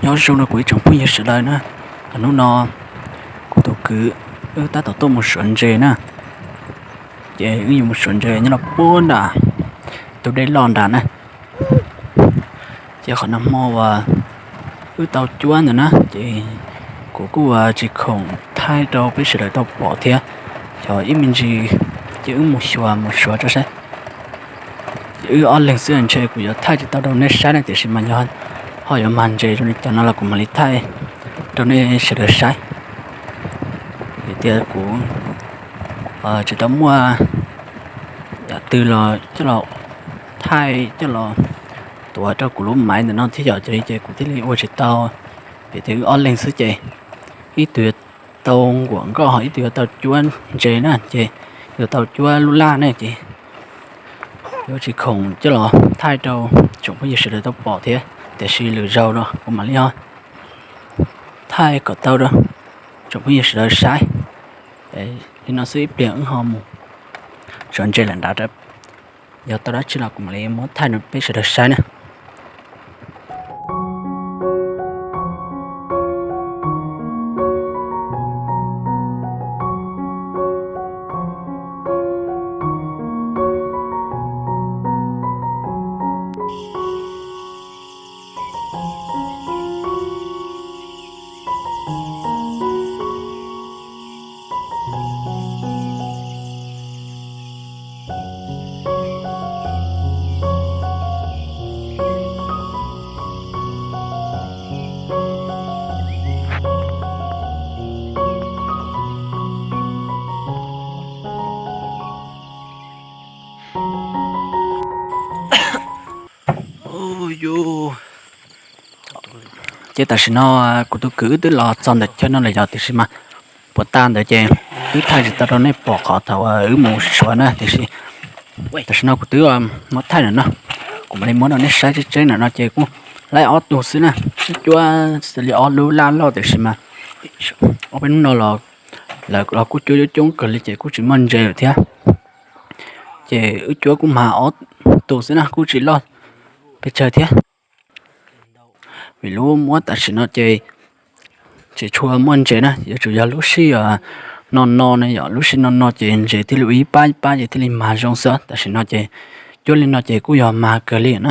Nyob zoo no kuv ib tsoom phooj ywg sawv daws na, hnub no kuv tus kwv wb tab tom tuaj mus suav ntses na, ces wb yuav mus suav ntses nyob rau puag nram tus dej loj nrad na. Ces qhov nag hmo uas wb tau cuab ntawd na, ces kuv kuj tsis khoom thaij rau peb sawv daws tau pom thiab, xyov ib me ntsis ces wb mus xyuas mus suav tso saib. Ces wb ob leeg xwb ntshe kuv yuav thaij tsis tau rau nej saib na, tiam sis mas yog ho yuav mag ntses zoo li cas no los kuv mam li thaij rau nej sawv daws saib. Vim tias kuv tsis tau muaj yam twg los coj los thaij coj los tuav rau kuv lub maiv ntawm no thiab yom, ces li ces kuv thiaj li ua tsis tau. Vim tias wb ob leeg xwb ces ib tug yuav tau nkuam nkoj ho ib tug yuav tau cuab ntses na, ces yuav tau cuab lub laj ne, ces yuav tsis khoom coj los thaij rau tsoom phooj ywg sawv daws tau pom thiab, tiam sis lwm zaus los kuv mam li ho thaij kom tau rau tsoom phooj ywg sawv daws saib. Li no xwb ib pliag wb ho mus suav ntses lawm nrad, yog tau dab tsi los kuv mam li muab thaij rau peb sawv daws saib na. Ces tam sim no kuv tus kwv wb twb los txog ntawm chaw no lawm yog, tiam sis mas puas tas ntawd ces wb thaij tsis tau rau nej pom qhov thaum wb mus suav na, tiam sis tam sim no kuv twb muab thaij na no, kuv mam li muab rau nej saib tseeb tseeb na no ces kuj laib ob tug xwb na, wb cuab xws li ob lub laj loj tiam sis mas ob peb hnub no los lawv los kuj cuab coob coob kawg li ces kuj tsis muaj ntses lawm thiab. Ces wb cuab kuj mag ob tug xwb na, kuj tsis loj pes tsawg thiab. Vim lub muab tam sim no ces tsis tshua muaj ntses na, yuav tsum yog lub sij no no ne yom, lub sij no no ces ntses thiaj li ua ib pab ib pab ces thiaj li mag zoo xwb. Tam sim no ces cuab li no ces kuj yog mag kawg li na,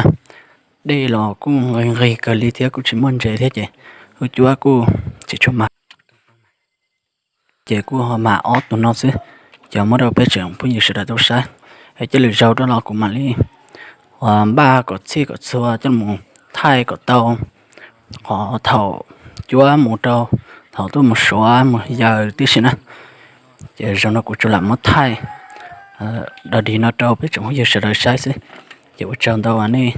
dej los kuj nqig nqig kawg li thiab kuj tsis muaj ntses thiab ces wb cuab kuj tsis tshua mag. Ces kuj ho mag ob tug no xwb, ces muab rau peb tsoom phooj ywg sawv daws tau saib. Es cia lwm zaus rau los kuv mam li npaj kom txhij kom txhua coj mus thaij kom tau qhov thaum cuab mus rau thaum tuaj mus suav mus yaws tib si na. Ces zaum no kuv tsuas lam muab thaij dog dig no rau peb tsoom phooj ywg sawv daws saib xwb. Ces ua tsaug ntau nej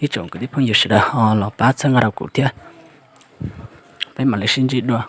ib tsoom kwv tij phooj ywg sawv daws ho los pab txhawb nqa rau kuv thiab. Peb mam li sib ntsib dua.